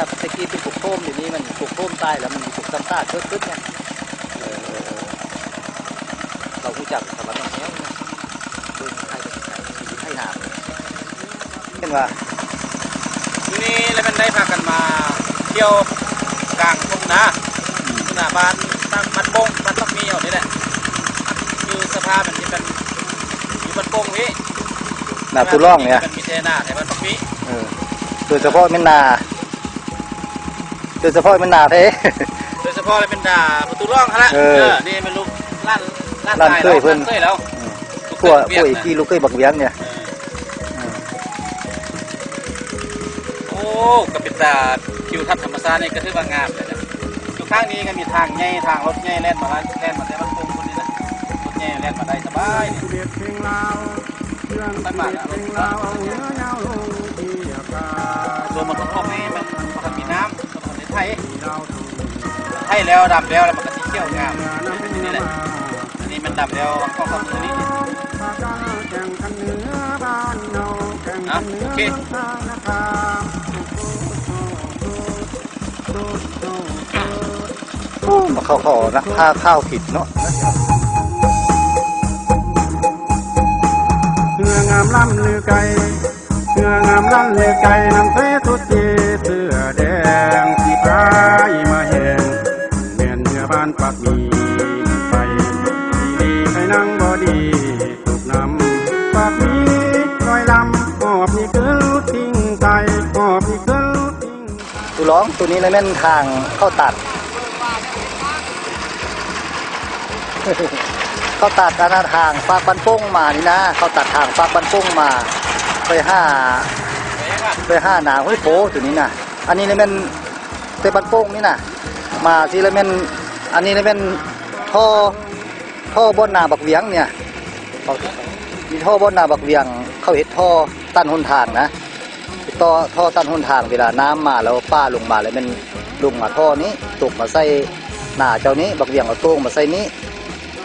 ແຕ່ກີ້ເປັນກົກໂທມ ດຽວນີ້ມັນກົກໂທມຕາຍແລ້ວ ມັນມີກົກຊຳຊາເກີດຂຶ້ນໄງ. ເອີ ເອີ ເອີ ເຮົາຮູ້ຈັກສະຫວັນໜອງແຫ້ວ ເບິ່ງໃກ້ໆ ໄຖນາ ເຫັນວ່າ ມື້ນີ້ລະແມ່ນໄດ້ພາກັນມາທ່ຽວກາງທົ່ງນາ ທົ່ງນາບ້ານ ບ້ານໂປ່ງ ບ້ານປັກມີເຮົານີ້ແຫຼະ ຢູ່ສະພາບມັນຈະເປັນ ຢູ່ບ້ານໂປ່ງພີ້ ນາປູລ່ອງນີ້ ມັນມີແຕ່ນາແຖວບ້ານປັກມີ. ເອີ ໂດຍສະເພາະແມ່ນນາ ໂດຍສະເພາະແມ່ນນາແທ້ ໂດຍສະເພາະແມ່ນນາປະຕູລ່ອງຫັ້ນລະ. ເອີ ເອີ ນີ້ແມ່ນລູກຫຼານ ຫຼານເຂີຍເພິ່ນ ຫຼານເຂີຍແລ້ວ ອືມ ຜົວ ຜົວອີກ ລູກເຂີຍບັກວຽງນີ້. ເອີ ເອີ ໂອ້ ກໍເປັນຕາ ທິວທັດທຳມະຊາດນີ້ກໍຖືວ່າງາມແລ້ວນະ. ຢູ່ຂ້າງນີ້ກໍມີທາງໃຫຍ່ ທາງລົດໃຫຍ່ແລ່ນມາ ແລ່ນມາແຕ່ບ້ານໂປ່ງພຸ້ນນີ້ນະ ລົດໃຫຍ່ແລ່ນມາໄດ້ສະບາຍນີ້. ໄປມາແລ້ວ ລົດ ລົດ ລົດ ລົດນີ້ມັນບໍ່ທັນມີນ້ຳ ບໍ່ທັນໄດ້ໄຖ ໄຖແລ້ວ ດຳແລ້ວ ແລ້ວມັນກໍຊິຂຽວງາມ ເປັນແບບນີ້ແຫຼະ. ອັນນີ້ມັນດຳແລ້ວ ສອງສາມມື້ນີ້. ເອົ້າ ໂອເຄ. ໂອ້ ມາເຂົ້າ ເຂົ້ານະ ຖ້າຂ່າວຜິດເນາະ. ເຮືອງາມລຳລືໄກ ເຮືອງາມລຳລືໄກ ນຳໃຊ້ສຸດເຈ ເສື້ອແດງທີ່ພາຍມາແຫ່ງ ແມ່ນເຮືອບ້ານປາກມີ ໄປດີໄປນັ່ງບໍ່ດີ ຕົກນ້ຳປາກມີລອຍລຳ ຫອບນີ້ຄືລຸດຕິງໄຕ ຫອບນີ້ຄືລຸດຕິງ. ຕູລອງ ໂຕນີ້ລະແມ່ນທາງເຂົ້າຕັດ ເຂົ້າຕັດ ອັນນະ ທາງຟາກບ້ານໂປ່ງມານີ້ນະ ເຂົ້າຕັດທາງຟາກບ້ານໂປ່ງມາ ໄປຫາ ໄປຫານາຫ້ວຍໂພ ໂຕນີ້ນະ. ອັນນີ້ລະແມ່ນແຕ່ບ້ານໂປ່ງນີ້ນະ ມາຊີ້ລະແມ່ນ ອັນນີ້ລະແມ່ນທໍ່ ທໍ່ບ່ອນນາບັກວຽງນີ້ ມີທໍ່ບ່ອນນາບັກວຽງ ເຂົາເຮັດທໍ່ຕັນຫົນທາງນະ. ຕໍ່ທໍ່ຕັນຫົນທາງ ເວລານ້ຳມາແລ້ວ ປາລົງມາແລ້ວແມ່ນລົງມາທໍ່ນີ້ ຕົກມາໃສ່ນາເຈົ້ານີ້ ບັກວຽງກໍຕົກມາໃສ່ນີ້.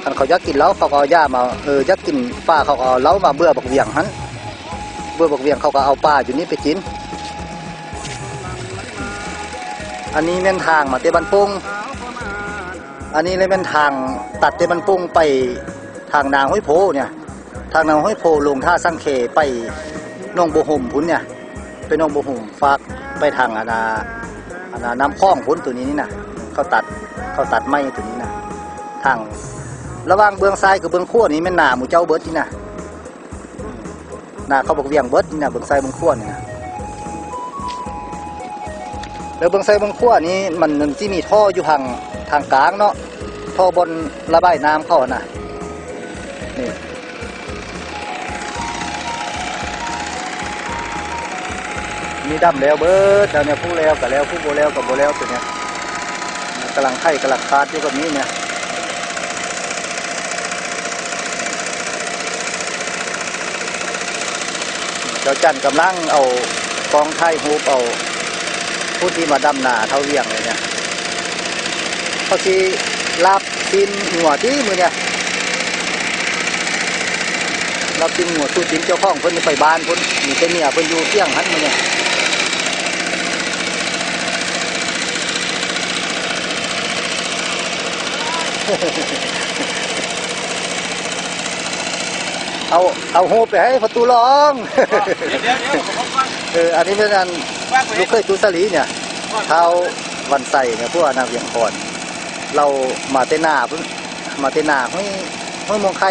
ຄັນເຂົາຢາກກິນເຫຼົ້າ ເຂົາກໍເອົາຢາມາ ເອີ ຢາກກິນປາ ເຂົາກໍເອົາເຫຼົ້າມາເບືອບັກວຽງຫັ້ນ ເບືອບັກວຽງ ເຂົາກໍເອົາປາຢູ່ນີ້ໄປກິນ. ອັນນີ້ແມ່ນທາງມາແຕ່ບ້ານໂປ່ງ ອັນນີ້ແຫຼະແມ່ນທາງຕັດແຕ່ບ້ານໂປ່ງໄປທາງນາຫ້ວຍໂພນີ້. ທາງນາຫ້ວຍໂພລົງທ່າສັງເຄ ໄປໜອງບົວຫົມພຸ້ນນີ້ ໄປໜອງບົວຫົມ ຟາກໄປທາງອັນນາ ອັນນານ້ຳຂອງພຸ້ນ ໂຕນີ້ນີ້ນະ ເຂົາຕັດ ເຂົາຕັດໃໝ່ໂຕນີ້ນະ. ທາງລະຫວ່າງເບື້ອງຊ້າຍກັບເບື້ອງຂວານີ້ແມ່ນນາໝູ່ເຈົ້າເບິດນີ້ນະ ນາເຂົ້າບັກວຽງເບິດນີ້ນະ ເບື້ອງຊ້າຍເບື້ອງຂວານີ້ນະ. ແລ້ວເບື້ອງຊ້າຍເບື້ອງຂວານີ້ມັນ ມັນຊິມີທໍ່ຢູ່ທາງ ທາງກາງເນາະ ທໍ່ບ່ອນລະບາຍນ້ຳເຂົາຫັ້ນນະ ນີ້ ມີດຳແລ້ວເບິດ ດຳແລ້ວ ຜູ້ແລ້ວກໍແລ້ວ ຜູ້ບໍ່ແລ້ວກໍບໍ່ແລ້ວ ຕົວເນີ້ຍ ກຳລັງໄຖ ກຳລັງຄາດຢູ່ກັບນີ້ນະ. ເຈົ້າຈັນກຳລັງເອົາກ້ອງຖ່າຍຮູບເອົາຜູ້ທີ່ມາດຳນາເທົ່າວຽງເລີຍເນຍ. ເຂົາຊິລາບຊີ້ນງົວຕິມື້ເນຍ? ລາບຊີ້ນງົວ ສູດຊີ້ນເຈົ້າຂອງເພິ່ນໄປບ້ານພຸ້ນ ມີແຕ່ເມຍເພິ່ນຢູ່ຕຽງຫັ້ນມື້ເນຍ. ເອົາ ເອົາຮູບໄປໃຫ້ພໍ່ຕູ້ຫຼອງ. ດຽວໆ ເອີ ອັນນີ້ແມ່ນອັນ ວາງໄວ້ ລູກເຂີຍຕູ້ສາລີເນຍ ທ້າວວັນໄຊເນຍ ຜົວນາງວຽງຄອນ ລາວມາແຕ່ນາພຸ້ນ ມາແຕ່ນາຫ້ວຍ ຫ້ວຍມ່ວງໄຂ່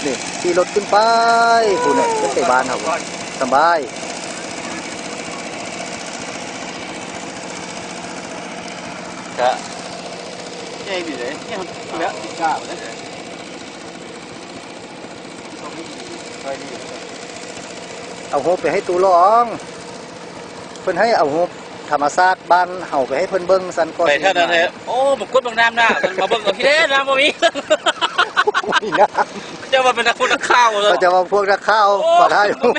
ນີ້ ຂີ່ລົດຂຶ້ນໄປພຸ້ນເນຍ ຂຶ້ນໄປບ້ານເຮົາພຸ້ນ ສະບາຍ. ກະໃຫຍ່ນີ້ເດ້ ນີ້ແຫຼະ ຕິດກາໄປເດ້. ເອົາຮູບໄປໃຫ້ຕູ້ຫຼອງ ເພິ່ນໃຫ້ເອົາຮູບທຳມະຊາດບ້ານເຮົາໄປໃຫ້ເພິ່ນເບິ່ງຊັ້ນ ກໍໄປເທົ່ານັ້ນແຫຼະ. ໂອ້ ມາກົດບັກນ້ຳນະ ມາເບິ່ງເອົາທີ່ແທ້ ນ້ຳບໍ່ມີ ບໍ່ມີນ້ຳ. ເຈົ້າວ່າເປັນນັກຂ່າວ ເຂົາເຈົ້າວ່າພວກນັກຂ່າວ ໂອ້ ມາຖ່າຍຮູບ.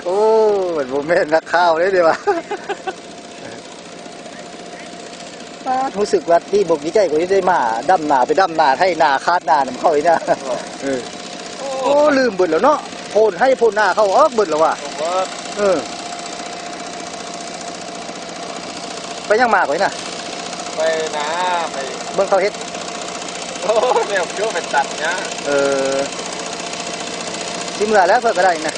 ໂອ້ ມັນບໍ່ແມ່ນນັກຂ່າວເດ້ ເດ້ວ່າ. ປາດ ຮູ້ສຶກວ່າດີອົກດີໃຈ ກວ່າທີ່ໄດ້ມາດຳນາ ໄປດຳນາ ໄຖນາ ຄາດນານຳເຂົານີ້ນະ. ເອີ ໂອ້ ລືມເບິດແລ້ວເນາະ ໂພນໄຮ່ໂພນນາເຂົາອອກເບິດແລ້ວວ່າ. ເອີ ໄປຫຍັງມາກ່ອຍນະ? ໄປນາ ໄປເບິ່ງເຂົາເຮັດ. ໂອ້ ແນວຄືໄປຕັດຫຍ້າ. ເອີ ຊິເມືອແລ້ວ ເພິ່ນກໍໄດ້ນະ.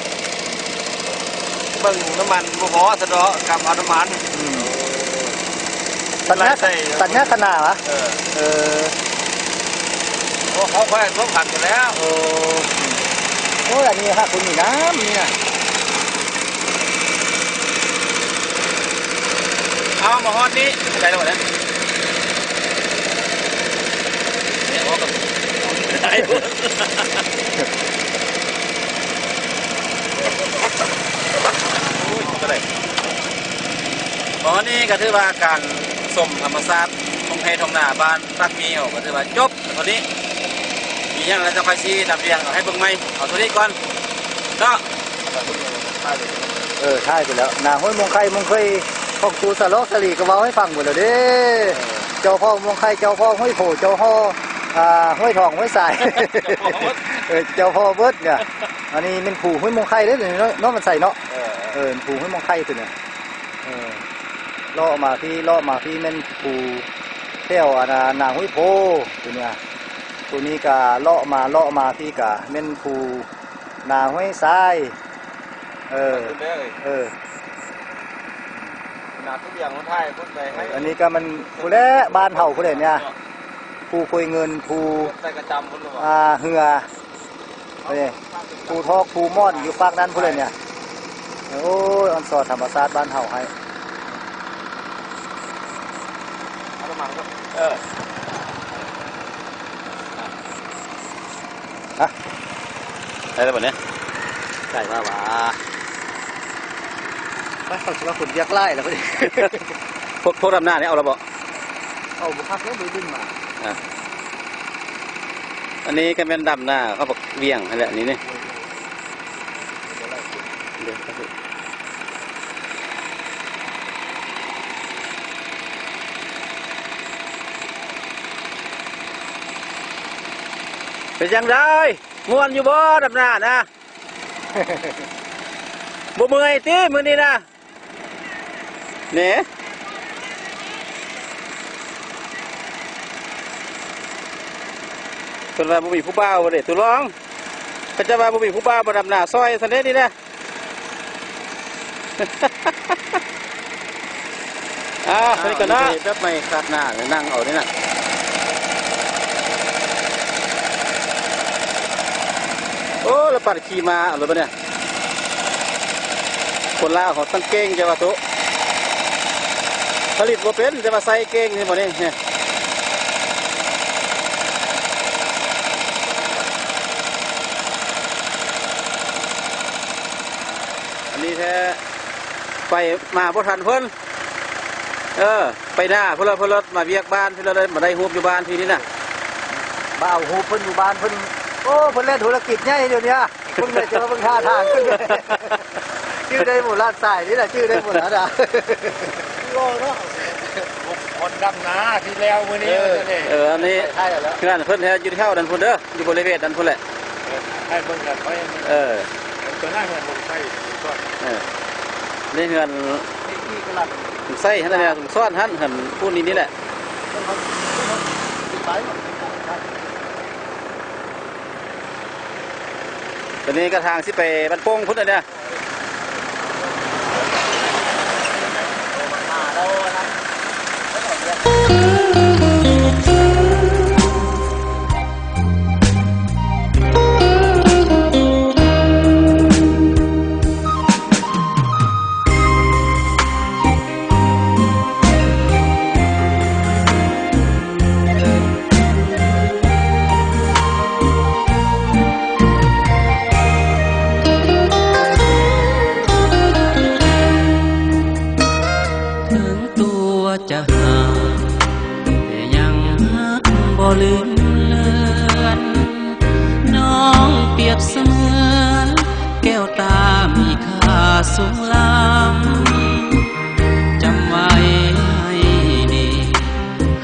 ເບິ່ງນ້ຳມັນບໍ່ພໍຊະເນາະ ກັບເອົານ້ຳມັນ. ອືມ ຕັດຫຍ້າ ຕັດຫຍ້າຂະໜາວະ? ເອີ ເອີ ໂອ້ ເຂົາຄ່ອຍສົມພັນກັນແລ້ວ. ໂອ້ ໂອ້ຍ ອັນນີ້ຫາກບໍ່ມີນ້ຳນີ້ນະ. ເອົາ ມາຮອດນີ້ ໄດ້ແລ້ວບໍ່ເນຍ? ໂອ້ຍ ກໍໄດ້. ມາຮອດນີ້ກໍຖືວ່າການຊົມທຳມະຊາດ ທົ່ງໄຮ່ທົ່ງນາບ້ານປາກມີເຮົາກໍຖືວ່າຈົບເທົ່ານີ້ ມີຫຍັງແລ້ວຈັ່ງຄ່ອຍຊິນຳວຽງເອົາໃຫ້ເບິ່ງໃໝ່. ເອົາເທົ່ານີ້ກ່ອນເນາະ. ເອີ ຖ່າຍໄປແລ້ວ ນາຫ້ວຍມົງໄຄມົງເຄີຍຂອງຕູ້ສະຫຼອກສະຫຼີ ກໍເວົ້າໃຫ້ຟັງໝົດແລ້ວເດ້. ເຈົ້າພໍ່ມົງໄຄ ເຈົ້າພໍ່ຫ້ວຍໂພ ເຈົ້າພໍ່ ອ່າ ຫ້ວຍທອງ ຫ້ວຍສາຍ ເຈົ້າພໍ່ເບິດ ເອີ ເຈົ້າພໍ່ເບິດນະ. ອັນນີ້ແມ່ນພູຫ້ວຍມົງໄຄເດ້ເນາະ ນ້ອງມັນໃສເນາະ. ເອີ ເອີ ພູຫ້ວຍມົງໄຄຕົວນີ້. ເອີ ເລາະມາພີ້ ເລາະມາພີ້ແມ່ນພູແຖວອັນນາ ນາຫ້ວຍໂພຕົວນີ້. ຕົວນີ້ກະເລາະມາ ເລາະມາພີ້ກະແມ່ນພູນາຫ້ວຍຊາຍ. ເອີ ເອີ ນາທຸກຢ່າງມາຖ່າຍພຸ້ນໄປໃຫ້. ເອີ ອັນນີ້ກະມັນພຸ້ນແຫຼະ ບ້ານເຮົາພຸ້ນແຫຼະເນຍ ພູໂຄຍເງິນ ພູ ໃສ່ກະຈຳພຸ້ນ ອ່າ ເຮືອ. ນີ້ ພູທອກພູມ່ອນຢູ່ຟາກນັ້ນພຸ້ນແຫຼະເນຍ. ໂອ້ຍ ອອນຊອນທຳມະຊາດບ້ານເຮົາໃຫ້. ເອົາລະມັງເດີ. ເອີ ຮະ ໄດ້ແລ້ວບັດນີ້ ໄດ້ມາວ່າ ໄປ ເຂົາຊິວ່າຄົນວຽກຫຼາຍແລ້ວບັດນີ້. ພວກ ພວກດຳນານີ້ເອົາແລ້ວບໍ່? ເອົາບໍ່ຄັກແລ້ວ ບໍ່ໄດ້ດຶງມາ. ອ່າ ອັນນີ້ກໍແມ່ນດຳນາເຂົາບັກວຽງຫັ້ນແຫຼະ ນີ້ ນີ້. ເປັນຈັ່ງໃດ? ມ່ວນຢູ່ບໍ່ ດຳນານະ? ບໍ່ເມື່ອຍຕິມື້ນີ້ນະ? ນີ້ ເພິ່ນວ່າບໍ່ມີຜູ້ບ່າວບໍ່ເດ້ ຕູລອງ. ເຂົາເຈົ້າວ່າບໍ່ມີຜູ້ບ່າວມາດຳນາຊ່ອຍຊັ້ນເດ້ນີ້ນະ. ອ່າ ໄປກ່ອນເນາະ ແບບໃໝ່ຄາດໜ້າ ນັ່ງເອົານີ້ນະ. ໂອ້ ລະປັດຂີ່ມ້າເອົາໂລດບັດນີ້. ຄົນລາວເຮົາຊ່າງເກັ່ງແທ້ວ່າໂຕ ຜະລິດບໍ່ເປັນ ແຕ່ວ່າໃສ່ເກັ່ງນີ້ບໍ່ນີ້. ອັນນີ້ແທ້ ໄປມາບໍ່ທັນເພິ່ນ. ເອີ ໄປໜ້າພຸ້ນລະ ເພິ່ນລະມາວຽກບ້ານ ເພິ່ນລະໄດ້ມາໄດ້ຮູບຢູ່ບ້ານພີ້ນີ້ນະ. ມາເອົາຮູບເພິ່ນຢູ່ບ້ານເພິ່ນ. ໂອ້ ເພິ່ນແລ່ນທຸລະກິດໃຫຍ່ດຽວນີ້. ເບິ່ງແລ້ວຈະມາເບິ່ງທ່າທາງເພິ່ນ ຈື່ໄດ້ບໍ່ ລາດສາຍນີ້ນະ ຈື່ໄດ້ບໍ່ລະນະ. ຫຼໍ່ເນາະ ຄົນດຳນາທີ່ແລ້ວມື້ນີ້. ເອີ ອັນນີ້ເຮືອນເພິ່ນແທ້ ຢູ່ແຖວນັ້ນພຸ້ນເດີ ຢູ່ບໍລິເວນນັ້ນພຸ້ນແຫຼະ. ໃຫ້ເບິ່ງກັນໄປ. ເອີ ຕົວໜ້າເຮືອນບໍ່ໃຊ້. ເອີ ໃນເຮືອນໃຊ້ຫັ້ນແຫຼະ ສອນຫັ້ນ ຫັ້ນ ພຸ້ນນີ້ແຫຼະ. ຕອນນີ້ກະທາງຊິໄປບ້ານໂປ່ງພຸ້ນແຫຼະ. ເຖິງຕົວຈະຫ່າງ ແຕ່ຍັງຮັກບໍ່ລືມເລືອນ. ນ້ອງປຽບສະເໝືອນແກ້ວຕາມີຄ່າສູງລ້ຳ. ຈຳໄວ້ໃຫ້ດີ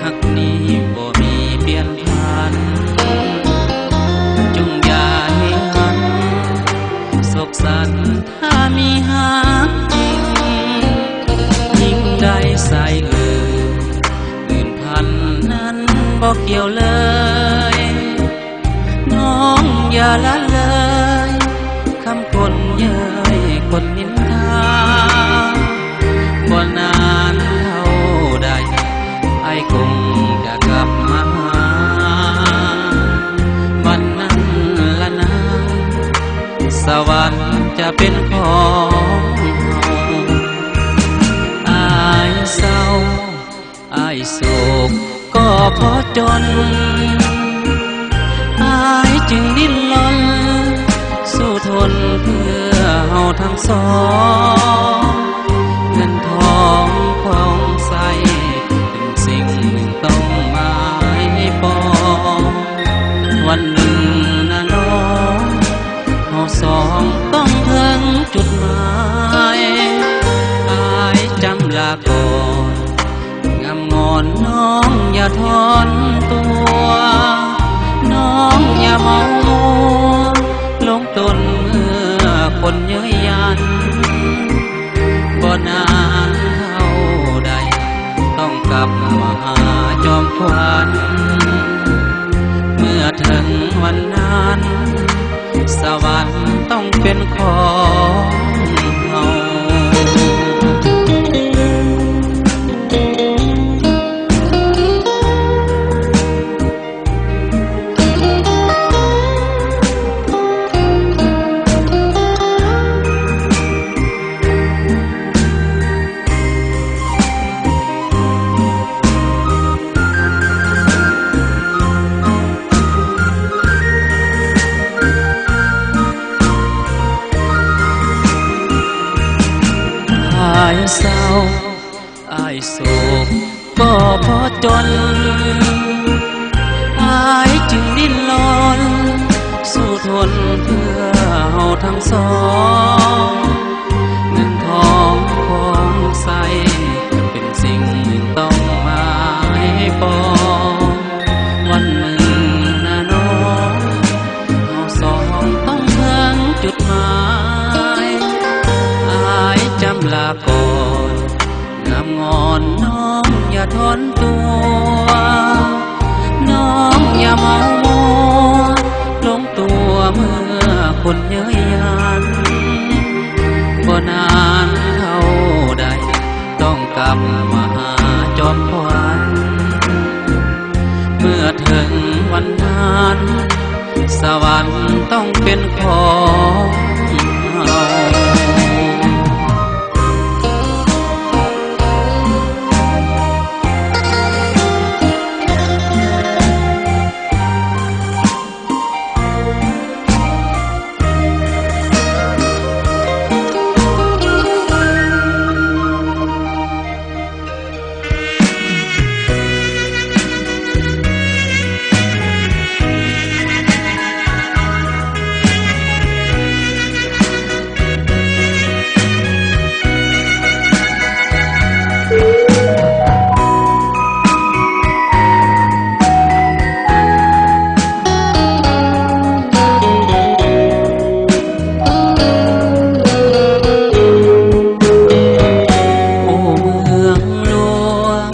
ຮັກນີ້ບໍ່ມີປ່ຽນຜັນ. ຈົ່ງຢ່າໃຫ້ຫັນ ສົກສັນ ຖ້າມີຮັກຈິງ ຍິ່ງໄດ້ໃສ່ເອີ ບໍ່ກ່ຽວເລີຍ ນ້ອງຢ່າລະເລີຍ ຄຳຄົນເຍີ້ຍຄົນນິນທາ ບໍ່ນານເທົ່າໃດ ອ້າຍຄົງຈະກັບມາຫາ ວັນນັ້ນລະນາ ສະຫວັນຈະເປັນຂອງເຮົາ ອ້າຍເສົ້າ ອ້າຍໂສກກໍພໍຈົນ ອ້າຍຈຶ່ງດີ້ນລົນສູ້ທົນເພື່ອເຮົາທັງສອງ ເງິນທອງຂອງໃຊ້ເປັນສິ່ງໜຶ່ງຕ້ອງໝາຍປອງ ວັນໜຶ່ງນະນ້ອງ ເຮົາສອງຕ້ອງເຖິງຈຸດໝາຍ ອ້າຍຈຳລາກ່ອນ ງາມງອນນ້ອງຢ່າຖອນຕົວ ນ້ອງຢ່າເມົາມົວ ຫຼົງຕົນເມື່ອຄົນເຍີ້ຍຢັນ ບໍ່ນານເທົ່າໃດ ຕ້ອງກັບມາຫາຈອມຂວັນ ເມື່ອເຖິງວັນນັ້ນ ສະຫວັນຕ້ອງເປັນຂອງເຮົາ. ອ້າຍເສົ້າ ອ້າຍໂສກກໍພໍຈົນ ອ້າຍຈຶ່ງດີ້ນລົນສູ້ທົນເພື່ອເຮົາທັງສອງ ເງິນທອງຂອງໃຊ້ເປັນສິ່ງຕ້ອງໝາຍປອງ ວັນໜຶ່ງນະນ້ອງ ເຮົາສອງຕ້ອງເຖິງຈຸດໝາຍ ອ້າຍຈຳລາກ່ອນ ງາມງອນນ້ອງຢ່າຖອນຕົວ ນ້ອງຢ່າເມົາມົວ ຫຼົງຕົວເມື່ອຄົນເຍີ້ຍຢັນ ບໍ່ນານເທົ່າໃດ ຕ້ອງກັບມາຫາຈອມຂວັນ ເມື່ອເຖິງວັນນັ້ນ ສະຫວັນຕ້ອງເປັນຂອງເຮົາ. ໂອ້ ເມືອງຫຼວງ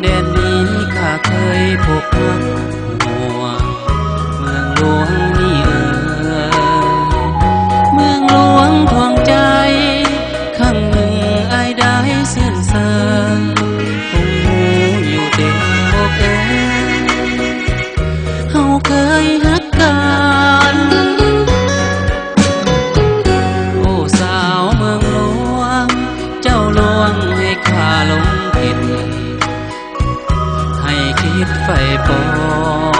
ແດນນີ້ຂ້າເຄີຍພົບຮັກຮ່ວງ ເມືອງຫຼວງນີ້ເອີຍ ເມືອງຫຼວງດວງໃຈ ຄັ້ງໜຶ່ງອ້າຍໄດ້ຊື່ນເຊີງ ຄົງຮູ້ຢູ່ເຕັມອົກເອີຍ ເຮົາເຄີຍຮັກກັນ ໂອ້ ສາວເມືອງຫຼວງ ເຈົ້າລວງໃຫ້ຂ້າຫຼົງຜິດ ໃຫ້ຄິດໃຝ່ປອງ